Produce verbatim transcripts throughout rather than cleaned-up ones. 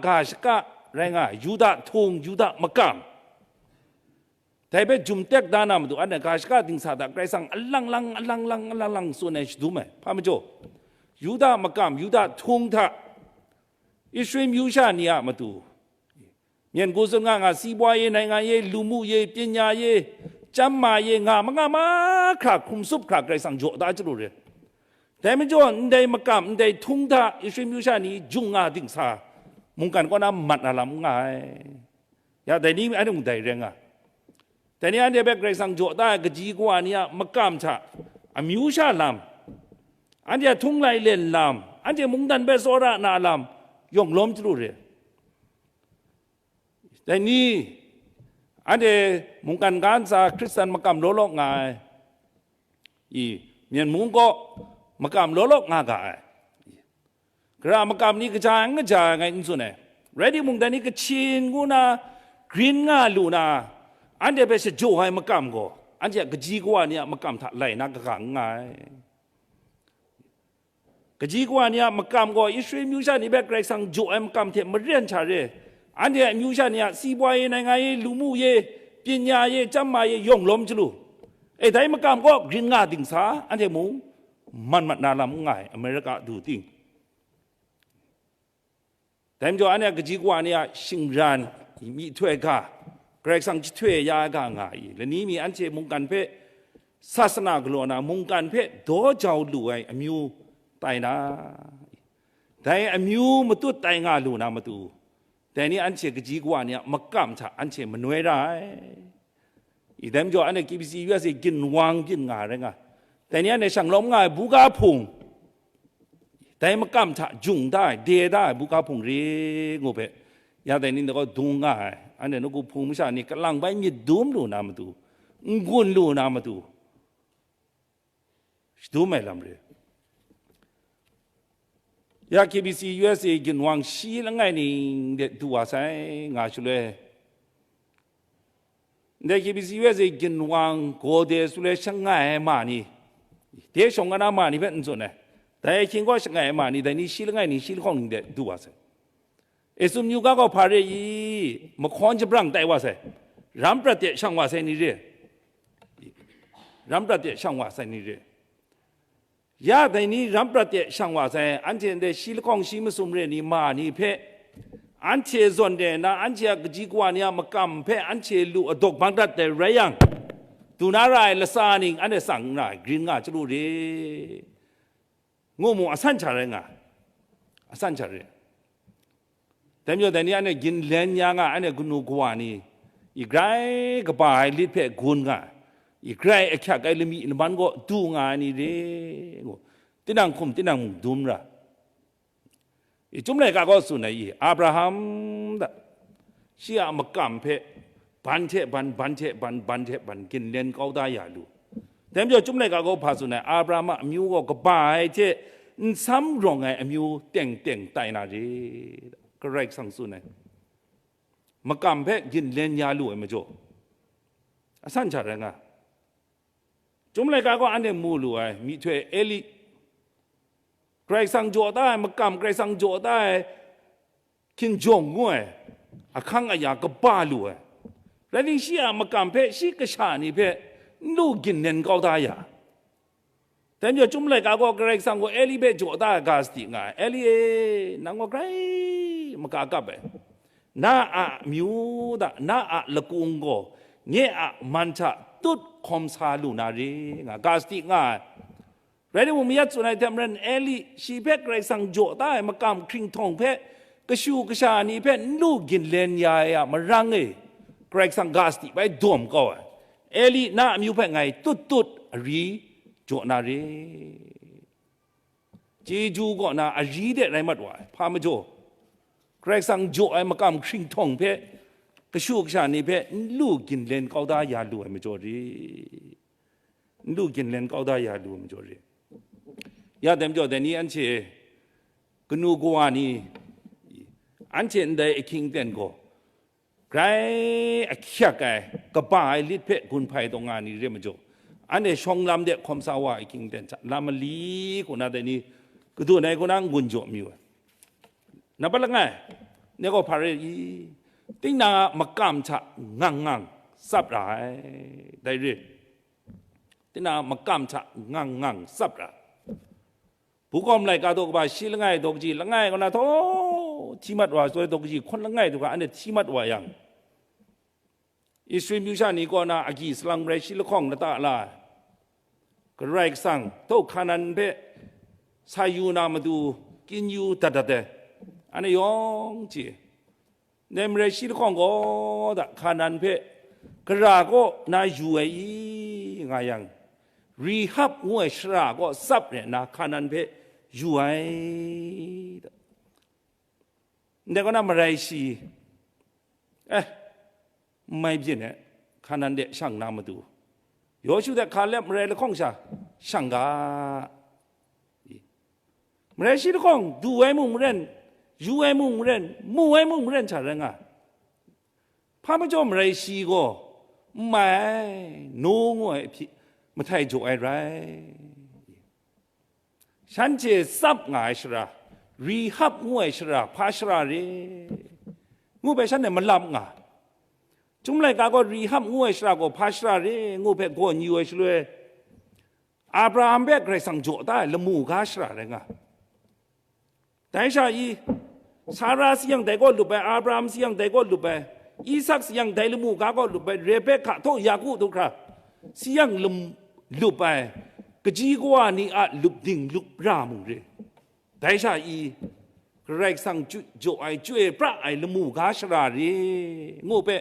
ga shaka rai nga ai, Yuda htung, Yuda makam, dai hpe jum tek da na matu, anhte ga shaka dingsa hta Karai Kasang alang lang, alang lang, alang lang tsun ai shadum ai. Hpa majaw, Yuda makam, Yuda htung hta Israel myu sha ni a matu, myen hku tsun nga nga, စီးပွားရေး, နိုင်ငံရေး, လူမှုရေး, ပညာရေး, ကျန်းမာရေး, nga ma nga mahkra hkrum sup hkra Karai Kasang jaw da chyalu re. Dai majaw, ndai makam, ndai htung hta Israel myu sha ni jung nga dingsa, mungkan kaw na mat na lam n nga ai. Ya, dai ni anhte mung dai rai nga. Dai ni anhte hpe Karai Kasang jaw da ai kaji kawa ni a makam hta amyu sha lam, anhte a htung lai len lam, anhte mungdan hpe tsawra na lam, yawng lawm chyalu re. Dai ni, anhte mungkan ga ntsa Hkristan makam law law nga ai, i, Myen mung kaw makam law law nga ga ai, gara makam ni kaja ai n kaja ai ngai n tsun ai. Rai timung, dai ni Kachin ngu na grin nga lu na, anhte hpe shajaw ai makam gaw, anhte a kaji kawa ni a makam hta lai na kaga n nga ai. Kaji kawa ni a makam gaw Israel myu sha ni hpe Karai Kasang jaw ai makam hte maren sha re. Anhte a myu sha ni a စီးပွားရေး, နိုင်ငံရေး, လူမှုရေး, ပညာရေး, ကျန်းမာရေး, yawng lawm chyalu. E, dai makam gaw grin nga dingsa, anhte mung man mat na lam n nga ai, America du ting. Dai majaw, anhte a kaji kawa ni a shingran, myihtoi ga, Karai Kasang jahtoi ya ai ga nga i, lani mi anhte mungkan hpe, sasana galaw na mungkan hpe daw jau lu ai amyu tai na, dai amyu matut tai nga lu na matu, dai ni anhte kaji kawa ni a makam hta anhte manoi ra ai. I, dai majaw, anhte K B C U S A ginwang byin nga ai rai nga, dai ni anhte shang lawm nga ai buga hpung, dai makam hta jung da ai, de da ai buga hpung re ngu hpe, ya dai ni nta gaw dung nga ai, anhte nawku hpung masha ni kalang bai myit dum lu na matu, n-gun lu na matu, shadum ai lam re. Ya K B C U S A ginwang shi langai ning de du wa sai nga shaloi, ndai K B C U S A ginwang gaw de shaloi shangai ai ma ni, de shawng na ma ni hpe n tsun ai. Dai ahkying gaw shangai ai ma ni, dai ni shi langai ning shi lahkawng ning de du wa sai. E, tsun yu ga gaw hpa re i, mahkawn shabrang tai wa sai, ram prat de shang wa sai ni re, ram prat de shang wa sai ni re. Ya dai ni ram prat de shang wa sai, anhte ndai shi lahkawng shi masum re ni ma ni hpe, anhte zawn de na, anhte a kaji kawa ni a makam hpe anhte lu adawk bang dat dai rai yang, du na ra ai latsa ning anhte tsang n ra ai, grin nga chyalu re, ngu mu, asan sha rai nga, asan sha re. Dai majaw, dai ni anhte ginlen ya nga ai, anhte kanu kawa ni, i grai kaba ai lit hpe gun nga ai, i grai ahkyak ai lamyi laman kaw du nga ai ni re, ngu, tinang hkum tinang mung dum ra. I, Chyum laika gaw tsun ai, i, Abraham da, shi a makam hpe ban hte ban, ban hte ban, ban hte ban ginlen kau da ya lu. Dai majaw, Chyum laika gaw hpa tsun ai, Abraham a amyu gaw kaba ai hte nsam rawng ai amyu teng teng tai na re, Karai Kasang tsun ai. Makam hpe ginlen ya lu ai majaw, asan sha rai nga. Chyum laika gaw anhte mu lu ai, myihtoi Eli, Karai Kasang jaw da ai makam, Karai Kasang jaw da ai hkinjawng ngu ai, ahkang aya kaba lu ai. Rai ningshi a makam hpe shi kasha ni hpe n lu ginlen kau da ya. Dai majaw, Chyum laika gaw Karai Kasang gaw Eli hpe jaw da ai ga sadi nga ai, Eli e, nang gaw grai maka kap ai, na a amyu da, na a lakung gaw nye a man hta tut hkawm sa lu na re, nga ga sadi nga ai. Rai timung, mayat tsun ai hte maren, Eli shi hpe Karai Kasang jaw da ai makam hkringhtawng hpe kashu kasha ni hpe n lu ginlen ya ai a marang e, Karai Kasang ga sadi bai dawm kau ai. Eli, na amyu hpe ngai tut tut ari jaw na re. Chyeju kaw na ari de rai mat wa ai, hpa majaw, Karai Kasang jaw ai makam hkringhtawng hpe kashu kasha ni hpe n lu ginlen kau da ya lu ai majaw re. N lu ginlen kau da ya lu ai majaw re. Ya dai majaw, dai ni anhte kanu kawa ni, anhte ndai ahkying aten gaw, grai ahkyak ai, kaba ai lit hpe gun hpai taw nga ni re majaw, anhte shawng lam de hkawm sa wa ai ahkying aten hta lam mali hku na dai ni, kadun ai hku na n-gun jaw mayu ai. Nambat langai, Ne gaw hpa rai i? Tinang a makam hta ngang ngang tsap ra ai, dai re. Tinang a makam hta ngang ngang tsap ra. Bukawm laika daw kaba shi langai daw kaji langai kaw na htaw hti mat wa, soi daw kaji hkawn langai daw ga anhte hti mat wa yang, Israel myu sha ni kaw na agyi salang marai shi lahkawng lata la ai. Karai Kasang, htaw Hkanan hpe sa yu na matu kyin yu dat dat ai. Anhte yawng chye. Ndai marai shi lahkawng gaw da Hkanan hpe gara kaw na yu ai i nga yang, Rehab ngu ai shara kaw tsap re nna Hkanan hpe yu ai. Ndai kaw na marai shi, eh, n mai byin e, Hkanan de shang na matu, Yawshu de Hkalep marai lahkawng sha shang ga. Marai shi lahkawng, du ai mung maren, yu ai mung maren, mu ai mung maren hta rai nga. Hpa majaw marai shi gaw, n mai ai, nu ngu ai hpyi, mahtai jaw ai rai. Shanhte tsap nga ai shara, Rehab ngu ai shara, hpa shara re? Ngu hpe shanhte malap nga. Chyum laika gaw Rehab ngu ai shara gaw hpa shara re? Ngu hpe gaw n yu ai shaloi, Abraham hpe Karai Kasang jaw da ai lamu ga shara rai nga. Dai sha i, Sara sayang dai kaw lup ai, Abraham sayang dai kaw lup ai, Isak sayang dai lamu ga kaw lup ai, Rebekah htaw Yaku htaw hkra sayang lam-, lup ai, kaji kawa ni a lup ding lup ra mung re. Dai sha i, Karai Kasang ju-, jaw ai, chyoi pra ai lamu ga shara re? Ngu hpe,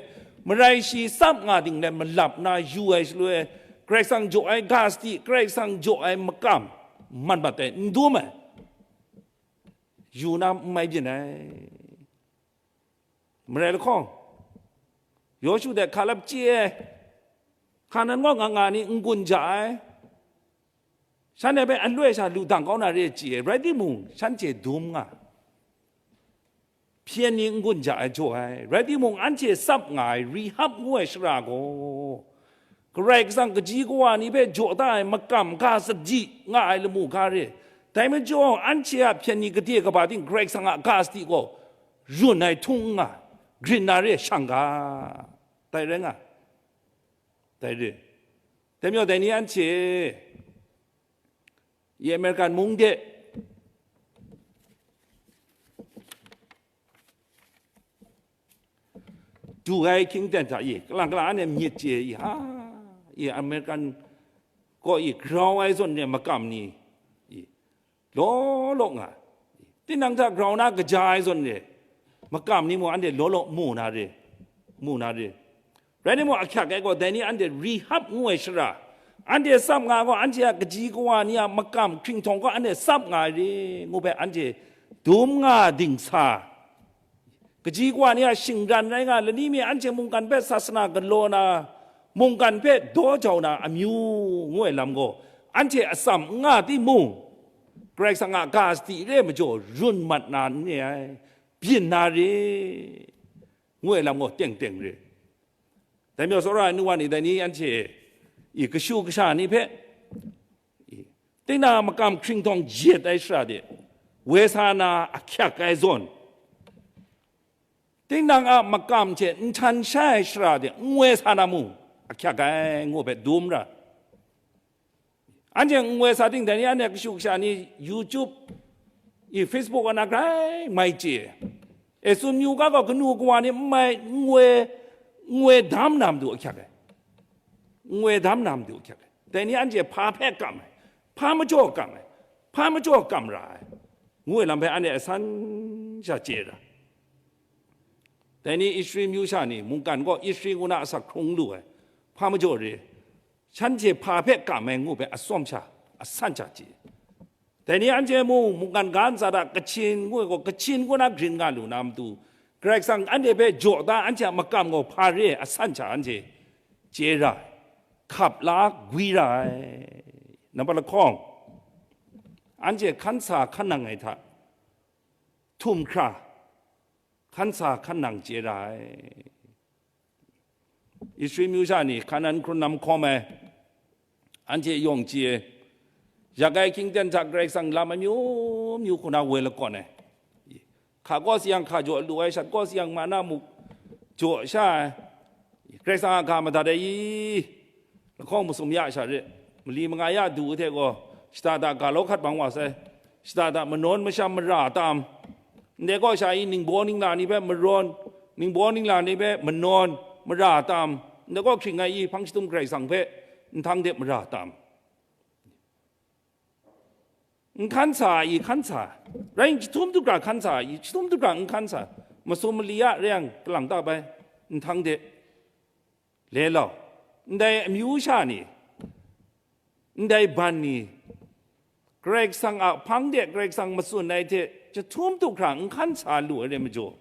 marai shi tsap nga ding let malap na yu ai shaloi, Karai Kasang jaw ai ga sadi, Karai Kasang jaw ai makam, man mat ai, n dum ai. Yu na n mai byin ai. Marai lahkawng, Yawshu de Hkalep chye ai, Hkanan kaw nga nga ni n-gun ja ai, shanhte hpe aloi sha lu dang kau na re chye ai, rai timung, shanhte dum nga. Hpyen ni n-gun ja ai jaw ai, rai timung, anhte tsap nga ai Rehab ngu ai shara gaw, Karai Kasang kaji kawa ni hpe jaw da ai makam ga sadi nga ai lamu ga re. Dai majaw, anhte a hpyen ni gade kaba ting Karai Kasang a ga sadi gaw run ai htung n nga, grin na re shang ga. Dai rai nga. Dai re. Dai majaw, dai ni anhte i American mung de du ai hkying ten hta i, kalang kalang anhte myit chye i, ha, i American kaw i grau ai zawn re makam ni, i, law law nga, tinang hta grau na kaja ai zawn re makam ni mung anhte law law mu na re, mu na re. Rai timung, ahkyak ai gaw, dai ni anhte Rehab ngu ai shara, anhte tsap nga gaw, anhte a kaji kawa ni a makam hkringhtawng gaw anhte tsap nga ai re, ngu hpe anhte dum nga dingsa, kaji kawa ni a shingran rai nga, lani mi anhte mungkan hpe sasana galaw na, mungkan hpe daw jau na amyu ngu ai lam gaw, anhte atsam n nga timung, Karai Kasang a ga sadi re majaw run mat na n re ai, byin na re, ngu ai lam gaw teng teng re. Dai majaw, tsawra ai nu wa ni, dai ni anhte i kashu kasha ni hpe, i, tinang a makam hkringhtawng jet ai shara de woi sa na ahkyak ai zawn, tinang a makam hte nhtan shai ai shara de n woi sa na mung ahkyak ai, ngu hpe dum ra. Anhte n woi sa ting, dai ni anhte kashu kasha ni YouTube, i, Facebook ana grai mai chye. E tsun myu ga gaw, kanu kawa ni n mai, n woi, n woi dam na matu ahkyak ai. N woi dam na matu ahkyak ai. Dai ni anhte hpa hpe kam ai, hpa majaw kam ai, hpa majaw kam ra ai, ngu ai lam hpe anhte asan sha chye ra. Dai ni Ishri myu sha ni mungkan gaw Ishri ngu na asak hkrung lu ai, hpa majaw re, shanhte hpa hpe kam ai ngu hpe atsawm sha, asan sha chye. Dai ni anhte mung mungkan ga ntsa hta Kachin ngu ai gaw, Kachin kaw na grin nga lu na matu, Karai Kasang anhte hpe jaw da, anhte a makam gaw hpa re ai asan sha anhte chye ra ai, hkap la gwi ra ai. Nambat lahkawng, anhte hkan sa hkan nang ai hta htum hkra, hkan sa hkan nang chye ra ai. Ishri myu sha ni hkan nan hkrun nam hkawm ai, anhte yawng chye ai, yak ai hkying ten hta Karai Kasang lam amyu myu hku na woi lakawn ai, Hka kaw si yang hka jaw lu ai, shat kaw si yang mana muk jaw sha ai, Karai Kasang a ga madat ai i, lahkawng masum ya sha re, mali manga ya du hte gaw, shada da ga law hkat bang wa sai, shada da manawn masham mara tam, ndai kaw sha i ningbaw ningla ni hpe marawn, ningbaw ningla ni hpe manawn, mara tam, ndai kaw hkring ai i hpang jahtum Karai Kasang hpe nhtang de mara tam. N hkan sa ai i hkan sa, rai chyahtum du hkra hkan sa ai i chyahtum du hkra n hkan sa, masum mali a rai yang kalang ta bai, nhtang de, le lau, ndai amyu sha ni, ndai ban ni, Karai Kasang a hpang de Karai Kasang matsun ai hte chyahtum du hkra n hkan sa lu ai rai majaw,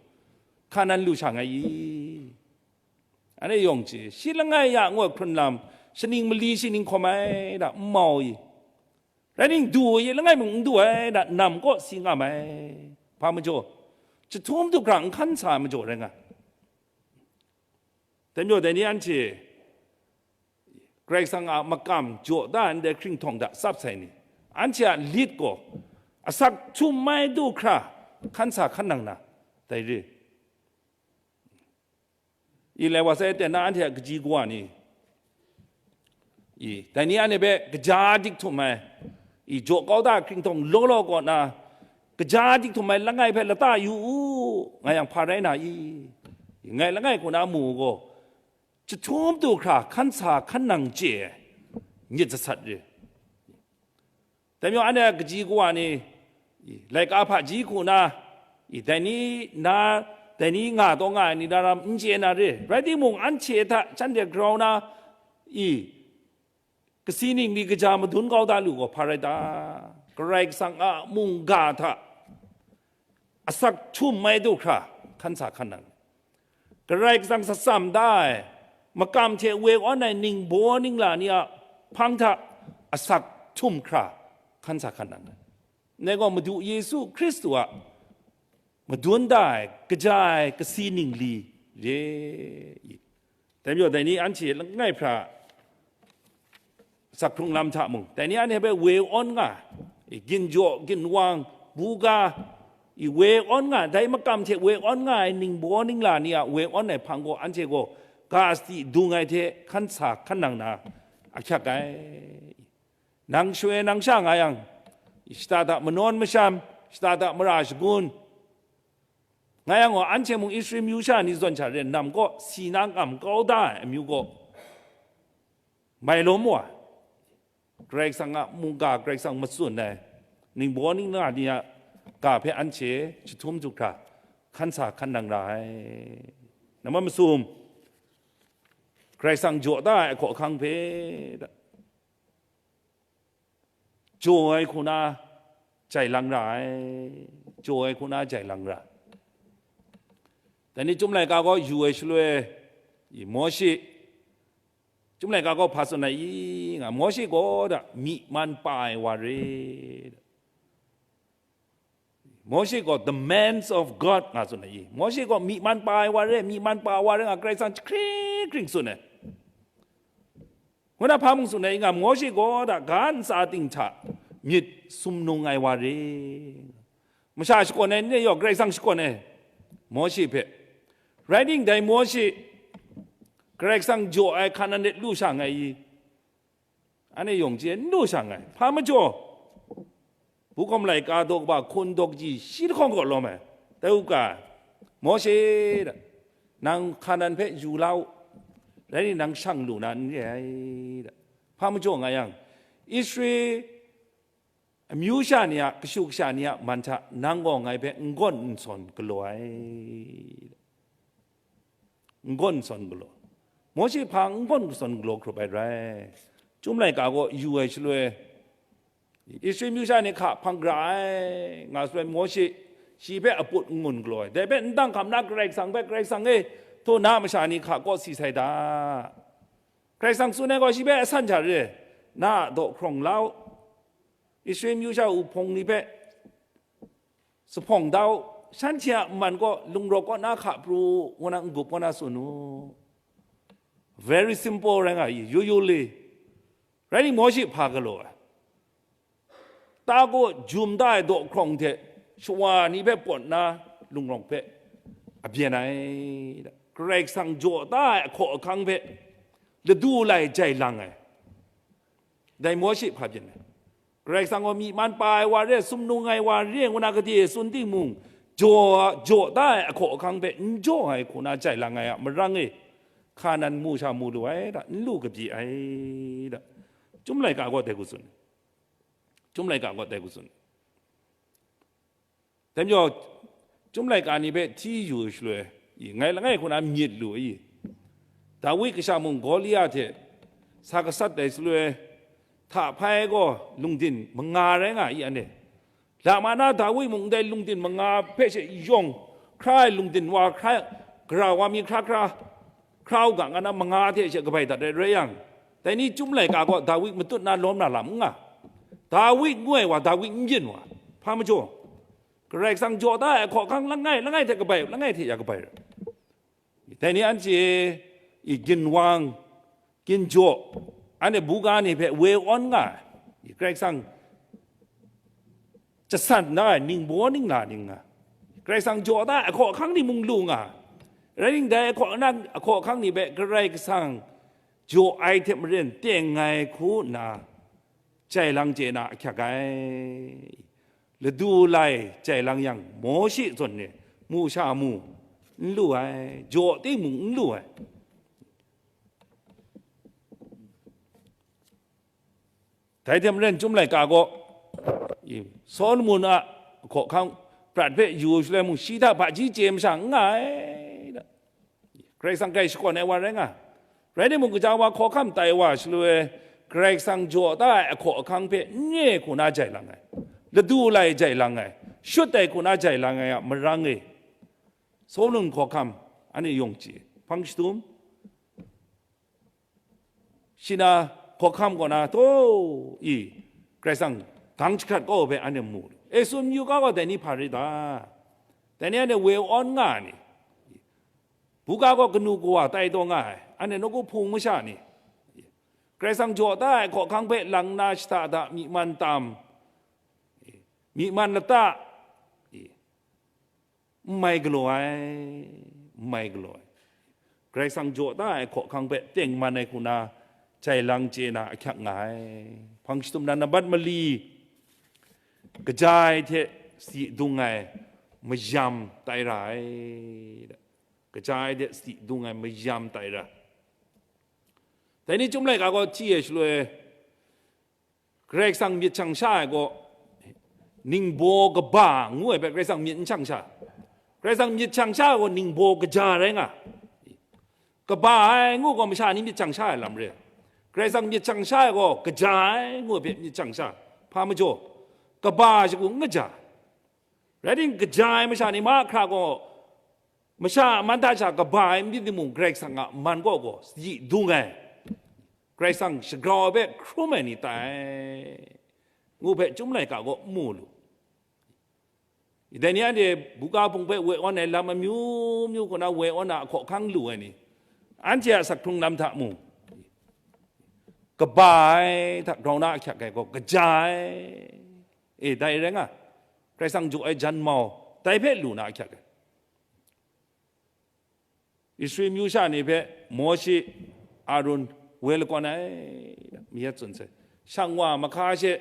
hka nan lu sha ngai i? Anhte yawng chye, shi langai ya ngu ai hkrun lam, shaning mali shi ning hkawm ai da, n mau i, rai ning, du i, langai mung n du ai da, nam kaw si nga mai. Hpa majaw, chyahtum du hkra n hkan sa ai majaw rai nga. Dai majaw, dai ni anhte Karai Kasang a makam jaw da ai ndai hkringhtawng hta tsap sai ni, anhte a lit gaw asak htum mai du hkra hkan sa hkan nang na, dai re. I lai wa sai, ten na anhte a kaji kawa ni, i, dai ni anhte hpe kaja dik htum ai, i, jaw kau da hkringhtawng law law kaw na, kaja dik htum ai langai hpe lata yu u, nga yang hpa rai na i? Ngai langai hku na mu u gaw, chyahtum du hkra hkan sa hkan nang chye ai, myit jasat re. Dai majaw, anhte a kaji kawa ni, i, laika hpaji hku na, i, dai ni na, dai ni nga taw nga ai ni na ram n chye na re. Rai timung, anhte hta shanhte grau na, i, kasi ning ni kaja madun kau da lu gaw hpa rai ta? Karai Kasang a mungga hta asak htum mai du hkra hkan sa hkan nang. Karai Kasang satsam da ai, makam hte woi awn ai ningbaw ningla ni a hpang hta asak htum hkra hkan sa hkan nang. Ngai gaw Madu Yesu Hkristu a madun da ai, kaja ai kasi ningli re i? Dai majaw, dai ni anhte langai hpra, asak hkrung lam hta mung, dai ni anhte hpe woi awn nga, i, ginjaw, ginwang, buga, i, woi awn nga, dai makam hte woi awn nga ai ningbaw ningla ni a woi awn ai hpang gaw, anhte gaw ga sadi dung ai hte hkan sa hkan nang na ahkyak ai. Nang shwe nang sha nga yang, shada da manawn masham, shada da mara shagun, nga yang gaw, anhte mung Israel amyu sha ni zawn sha re, nam kaw si na ngam kau da ai amyu gaw mai lawm wa. Karai Kasang a mungga, Karai Kasang matsun ai ningbaw ningla ni a ga hpe anhte chyahtum du hkra hkan sa hkan nang ra ai. Nambat masum, Karai Kasang jaw da ai ahkaw ahkang hpe jaw ai hku na jai lang ra ai, jaw ai hku na jai lang ra ai. Dai ni Chyum laika gaw yu ai shaloi, i, Mawshe, Chyum laika gaw hpa tsun ai i nga, Mawshe gaw da myi man pa ai wa re. Mawshe gaw the man of God nga tsun ai i, Mawshe gaw myi man pa ai wa re, myi man pa ai wa re nga, Karai Kasang jahkring hkring tsun ai. Ngu na hpa mung tsun ai i nga, Mawshe gaw da ga ntsa ting hta myit sumnung ai wa re. Masha shakawn ai ni e yaw, Karai Kasang shakawn ai Mawshe hpe. Rai timung, dai Mawshe Karai Kasang jaw ai hka nan de lu sha nngai i? Anhte yawng chye, n lu sha nngai. Hpa majaw, Bukhawm laika daw kaba hkun daw kaji shi lahkawng kaw lawm ai. Dai u ga, Mawshe, da, nang Hkanan hpe yu la u, rai nang shang lu na n re ai, da. Hpa majaw nga yang, Israel amyu sha ni a, kashu kasha ni a man hta nang gaw ngai hpe n gawn n sawn galaw ai, da. N gawn n sawn galaw. Mawshe hpa n gawn n sawn galaw hkrup ai rai. Chyum laika gaw yu ai shaloi, Israel amyu sha ni hka hpang gara ai nga shaloi, Mawshe shi hpe aput n ngun galaw ai. Dai hpe n dang hkam na, Karai Kasang hpe, Karai Kasang e, htaw na masha ni hka kaw si sai da. Karai Kasang tsun ai gaw, shi hpe asan hta re, na a daw hkrawng la u. Israel amyu sha wuhpawng ni hpe, Zuphpawng da u, shanhte a man kaw lungrawk kaw na hka pru, ngu na n-gup kaw na tsun u. Very simple rai nga i, yu yu li. Rai ningma shi hpa galaw ai? Ta kaw jum da ai daw hkrawng hte shawa ni hpe pawt na, lungrawng hpe a byen ai, Karai Kasang jaw da ai ahkaw ahkang hpe ladu lai jai lang ai. Dai Mawshe hpa byin ai. Karai Kasang gaw myi man pa ai wa re, sumnung ai wa re, ngu na gade tsun timung, jaw, jaw da ai ahkaw ahkang hpe n jaw ai hku na jai lang ai a marang e, Hkanan mu sha mu lu ai da, n lu kabyi ai da. Chyum laika gaw dai hku tsun. Chyum laika gaw dai hku tsun. Dai majaw, Chyum laika ni hpe hti yu shaloi, i, ngai langai hku na myit lu i, Dawi kasha mung Gawlia hte sa gasat ai shaloi, hta hpai gaw lungdin manga rai nga i, anhte. Lama na Dawi mung ndai lungdin manga hpe she yawng hkra ai lungdin wa hkra, gara wa mi hkra hkra, hkra u ga, nga na manga hte she kabai dat ai rai yang, dai ni Chyum laika gaw Dawi matut na lawm na lam n nga. Dawi ngu ai wa, Dawi n byin wa, hpa majaw, Karai Kasang jaw da ai ahkaw ahkang langai langai hte kabai, langai hte ya kabai rai. Dai ni anhte i ginwang, ginjaw, anhte buga ni hpe woi awn nga ai. Karai Kasang jasan da ai ningbaw ningla ning nga. Karai Kasang jaw da ai ahkaw ahkang ni mung lu nga. Rai ning, dai ahkaw ahkang, ahkaw ahkang ni hpe Karai Kasang jaw ai hte maren teng ai hku nna, jai lang chye na ahkyak ai. Ladu lai jai lang yang, Mawshe zawn e mu sha mu n lu ai, jaw timung n lu ai. Dai hte maren, Chyum laika gaw, i, Solomon a hkawhkang prat hpe yu shaloi mung, shi hta hpaji chye masha n nga ai. Karai Kasang grai shakawn ai wa rai nga. Rai timung, gaja wa hkawhkam tai wa shaloi, Karai Kasang jaw da ai ahkaw ahkang hpe n re hku na jai lang ai, ladu lai jai lang ai, shut ai hku na jai lang ai a marang e, Solomon hkawhkam, anhte yawng chye, hpang shadum, shi na hkawhkam kaw na, taw, i, Karai Kasang gang jahkrat kau hpe anhte mu lu. E, tsun yu ga gaw, dai ni hpa rai ta? Dai ni anhte woi awn nga ai ni? Buga gaw kanu kawa tai taw nga ai, anhte nawku hpung masha ni? Karai Kasang jaw da ai hkawhkang hpe lang na shada da myi man tam, myi man lata, n mai galaw ai, n mai galaw ai. Karai Kasang jaw da ai hkawhkang hpe tengman ai hku na jai lang chye na ahkyak nga ai. Hpang shadum na nambat mali, kaja ai hte sadi dung ai mayam tai ra ai. Kaja ai hte sadi dung ai mayam tai ra. Dai ni Chyum laika gaw hti ai shaloi, Karai Kasang myit shang sha ai gaw, ningbaw kaba ngu ai hpe Karai Kasang myit n shang sha. Karai Kasang myit shang sha ai gaw ningbaw kaja rai nga. Kaba ai ngu gaw masha ni myit shang sha ai lam re. Karai Kasang myit shang sha ai gaw kaja ai ngu ai hpe myit shang sha. Hpa majaw, kaba shagu n kaja. Rai timung, kaja ai masha ni mahkra gaw, masha a man hta sha kaba ai myit ni mung, Karai Kasang a man kaw gaw sadi dung ai, Karai Kasang shagrau ai hpe hkrum ai ni tai, ngu hpe Chyum laika gaw mu lu. Dai ni anhte buga hpung hpe woi awn ai lam amyu myu hku na woi awn na ahkaw ahkang lu ai ni, anhte a asak hkrung lam hta mung, kaba ai hta grau na ahkyak ai gaw kaja ai. E, dai rai nga, Karai Kasang jaw ai jan mau, dai hpe lu na ahkyak ai. Israel amyu sha ni hpe Mawshe, Arun woi lakawn ai, mayat tsun sai. Shang wa mahka she,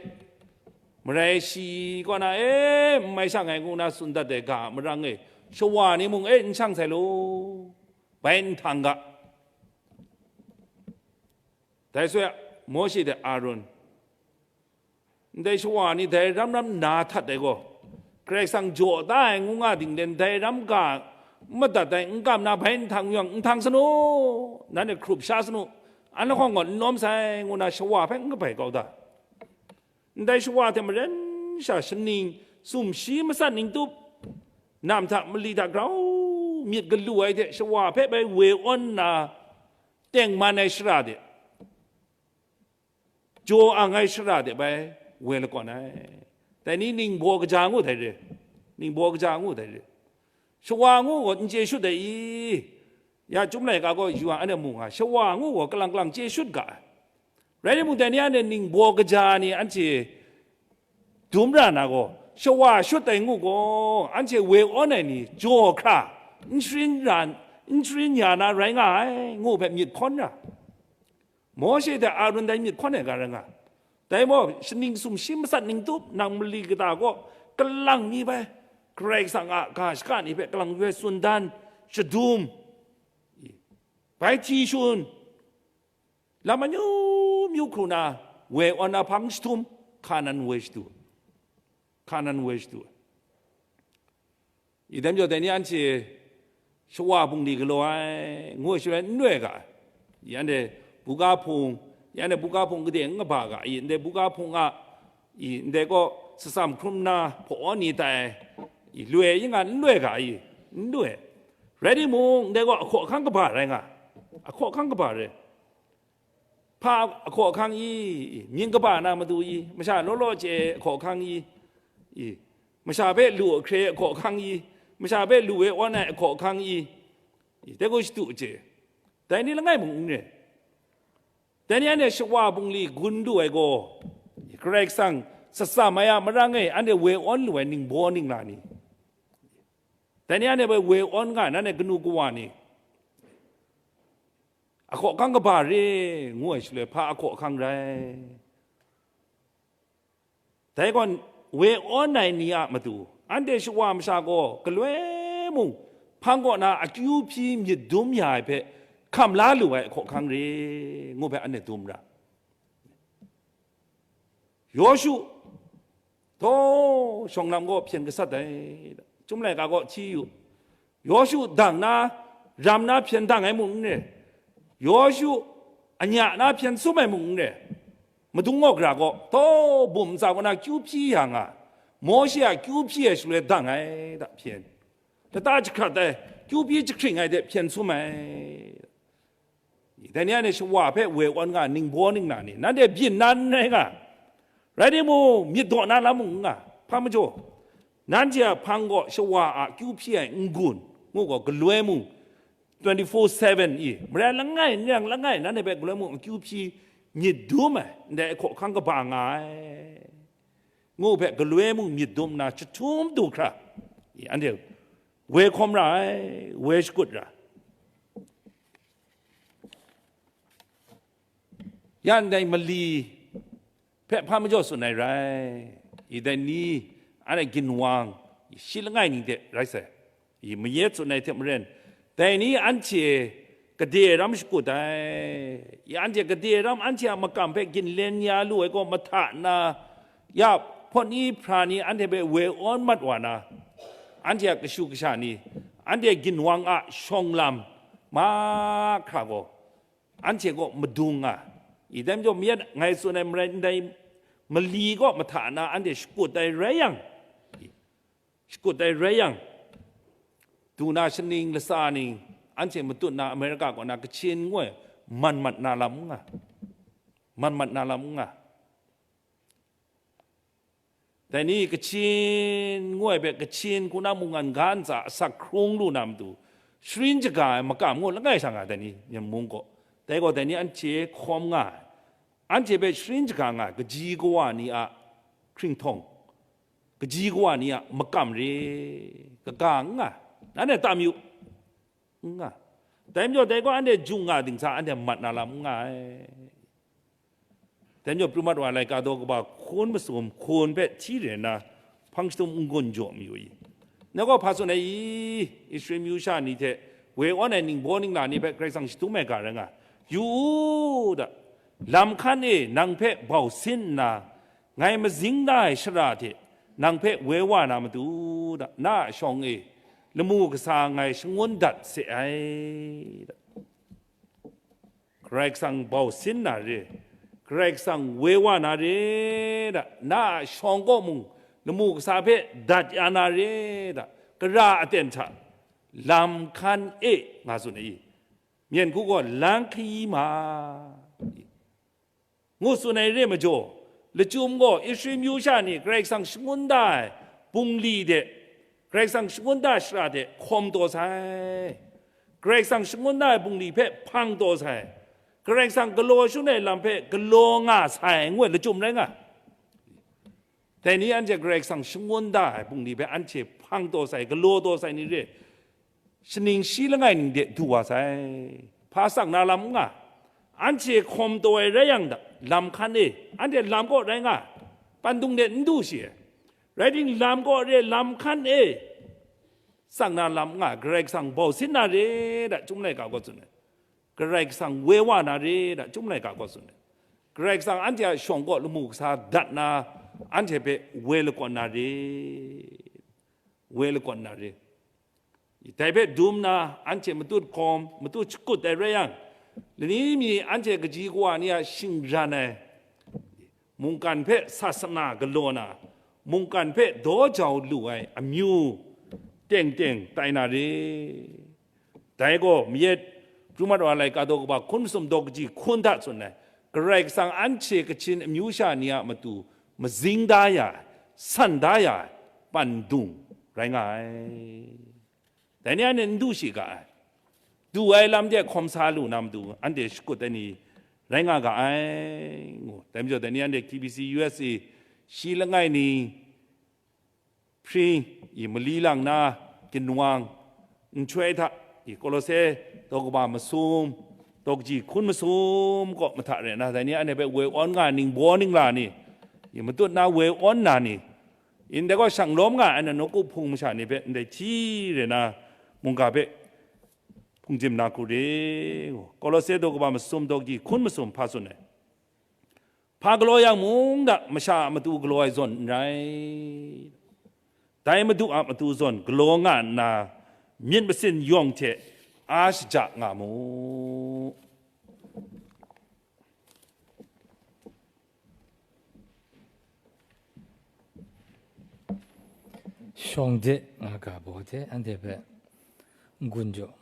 marai shi kaw na, e, n mai shang ai ngu na tsun dat ai ga a marang e, shawa ni mung, e, n shang sai law, bai n htang ga. Dai shaloi a, Mawshe hte Arun, ndai shawa ni dai ram ram na htat ai gaw, Karai Kasang jaw da ai ngu nga ding de, ndai ram ga n madat ai, n kam na bai n htang yang, n htang sa nu, nanhte hkrup sha sa nu, an lahkawng gaw n lawm sai, ngu na shawa hpe n kabai kau da. Ndai shawa hte maren sha shaning, sumshi matsat ning tup, nam hta mali hta grau myit galu ai hte shawa hpe bai woi awn nna, tengman ai shara de, jaw ang ai shara de bai woi lakawn ai. Dai ni ningbaw kaja ngu dai re, ningbaw kaja ngu dai re. Shawa ngu gaw n chye shut ai i? Ya Chyum laika gaw yu ai, anhte mu nga, shawa ngu gaw kalang kalang chye shut ga ai. Rai timung, dai ni anhte ningbaw kaja ni anhte dum ra na gaw, shawa shut ai ngu gaw, anhte woi awn ai ni jaw hkra, n sharin ra, n sharin ya na rai nga ai, ngu hpe myit hkawn ra. Mawshe hte Arun dai myit hkawn ai ga rai nga. Dai maw, shaning sumshi matsat ning tup, nang mali kata kaw kalang mi bai, Karai Kasang a ga shaka ni hpe kalang mi bai tsun dan, shadum, bai hti shun, lam amyu myu hkru na, woi awn na hpang shadum, Hkanan woi shadu, Hkanan woi shadu. I dai majaw, dai ni anhte shawa bungli galaw ai, ngu ai shaloi n loi ga, i anhte buga hpung, i anhte buga hpung gade n kaba ga, i ndai buga hpung a, i ndai kaw satsam hkrum na hpaw ni tai, i loi yin nga n loi ga, i n loi. Rai timung, ndai kaw ahkaw ahkang kaba rai nga, ahkaw ahkang kaba rai. Hpa ahkaw ahkang i, mying kaba na matu i, masha law law chye ai ahkaw ahkang i, i, masha hpe lu ahkre ai ahkaw ahkang i, masha hpe lu e awn ai ahkaw ahkang i, i, dai gaw shadu chye. Dai ni langai mung n re. Dai ni anhte shawa bungli gun lu ai gaw, Karai Kasang satsam ai a marang e anhte woi awn lu ai ningbaw ningla ni, dai ni anhte bai woi awn nga ai, nanhte kanu kawa ni, ahkaw ahkang kaba re, ngu ai shaloi, hpa ahkaw ahkang rai? Dai gaw, woi awn ai ni a matu, anhte shawa masha gaw galoi mung, hpang kaw na akyu hpyi myit dum ya ai hpe hkam la lu ai ahkaw ahkang re, ngu hpe anhte dum ra. Yawshu, taw, shawng lam gaw hpyen gasat ai, Chyum laika gaw hti yu. Yawshu dang na, ram na hpyen dang ai mung n re, Yawshu anya na hpyen sum ai mung n re, madung awk ra gaw, taw, bum ntsa kaw na kyu hpyi ya nga, Mawshe a kyu hpyi ai shaloi dang ai da hpyen, lata jahkrat ai, kyu hpyi jahkring ai de hpyen sum ai. Dai ni anhte shawa hpe woi awn nga ningbaw ningla ni, nanhte byin na n rai nga, rai timung, myit daw na lam mung n nga, hpa majaw, nanhte a hpang gaw shawa a kyu hpyi ai n-gun, ngu gaw, galoi mung twenty-four seven i, marai langai, n yang langai, nanhte hpe galoi mung akyu hpyi myit dum ai, ndai ahkaw ahkang kaba nga ai, ngu hpe, galoi mung myit dum nna jahtum du hkra, i, anhte woi hkawm ra ai, woi shakut ra. Ya ndai mali hpe hpa majaw tsun ai rai, i, dai ni, anhte ginwang, i, shi langai ni de rai sai, i, mayet tsun ai hte maren, dai ni anhte gade ram shakut ai, i, anhte gade ram anhte a makam hpe ginlen ya lu ai gaw mahta na, ya hpawt ni hpra ni anhte hpe woi awn mat wa na, anhte a kashu kasha ni, anhte ginwang a shawng lam mahkra gaw, anhte kaw madung nga, i, dai majaw, mayat ngai tsun ai marai ndai, mali kaw mahta na anhte shakut ai rai yang, shakut ai rai yang, du na shaning latsa ning, anhte matut na Amerika kaw na Kachin ngu ai man mat na lam n nga, man mat na lam n nga. Dai ni Kachin ngu ai hpe, Kachin hku na mungkan ga ntsa asak hkrung lu na matu, sharin shaga ai makam ngu langai sha nga, dai ni Myen mung gaw. Dai gaw, dai ni anhte hkawm nga ai. Anhte hpe sharin shaga nga ai, kaji kawa ni a hkringhtawng, kaji kawa ni a makam re, kaga n nga ai. Nanhte tam yu, n nga. Dai majaw, dai gaw anhte jung nga ding sa, anhte mat na lam n nga ai. Dai majaw, pru mat wa ai laika daw kaba hkun masum hkun hpe hti re nna, hpang shadum n-gun jaw mayu i? Ngai gaw hpa tsun ai i? Israel myu sha ni hte woi awn ai ningbaw ningla ni hpe Karai Kasang shadum ai ga rai nga, yu u da, lam hkan e nang hpe bau sin nna, ngai mazing da ai shara hte nang hpe woi wa na matu da, na a shawng e lamu kasa ngai shangun dat se ai da. Karai Kasang bau sin na re, Karai Kasang woi wa na re da, na a shawng kaw mung lamu kasa hpe dat ya na re da, kara aten hta lam hkan e, nga tsun ai i? Myen hku gaw lang hkayi ma, ngu tsun ai re majaw, lachyum gaw Israel myu sha ni Karai Kasang shangun da ai bungli de, Karai Kasang shangun da ai shara de hkawm taw sai, Karai Kasang shangun da ai bungli hpe hpang taw sai, Karai Kasang galaw shun ai lam hpe galaw nga sai, ngu ai lachyum rai nga. Dai ni anhte Karai Kasang shangun da ai bungli hpe anhte hpang taw sai, galaw taw sai ni re, shaning shi langai ning de du wa sai. Hpa sak na lam n nga, anhte hkawm taw ai rai yang, lam hkan e, anhte lam kaw rai nga, pandung de n du shi ai. Rai timung, lam kaw re, lam hkan e, sak na lam n nga, Karai Kasang bau sin na re da, Chyum laika gaw tsun ai. Karai Kasang woi wa na re da, Chyum laika gaw tsun ai. Karai Kasang anhte a shawng kaw lamu kasa dat na, anhte hpe woi lakawn na re, woi lakawn na re. Dai hpe dum na, anhte matut hkawm, matut shakut ai rai yang, lani mi anhte kaji kawa ni a shingran ai, mungkan hpe sasana galaw na, mungkan hpe daw jau lu ai amyu teng teng tai na re. Dai gaw mayat Pru Mat Wa laika daw kaba hkun masum daw kaji hkun hta tsun ai, Karai Kasang anhte kachin amyu sha ni a matu mazing da ya ai, san da ya ai, pandung rai nga ai. Dai ni anhte n du shi ga ai. Du ai lam de hkawm sa lu na matu, anhte shakut ai ni rai nga ga ai, ngu. Dai majaw, dai ni anhte K B C U S A shi langai ni hpring i mali lang na, ginwang, nhtoi hta i Kolose daw kaba masum, daw kaji hkun masum kaw mahta rai na, dai ni anhte hpe woi awn nga, ningbaw ningla ni i matut na woi awn na ni, ndai gaw shang lawm nga ai na nawku hpung masha ni hpe ndai hti rai na mungga hpe hpung jim na hku re. Kolose daw kaba masum, daw kaji hkun masum hpa tsun ai. Hpa galaw yang mung da, masha a matu galaw ai zawn n rai. Dai Madu a matu zawn galaw nga nna, myit masin yawng hte a shaja nga mu. Shawng de nga ga baw hte anhte hpe n-gun jaw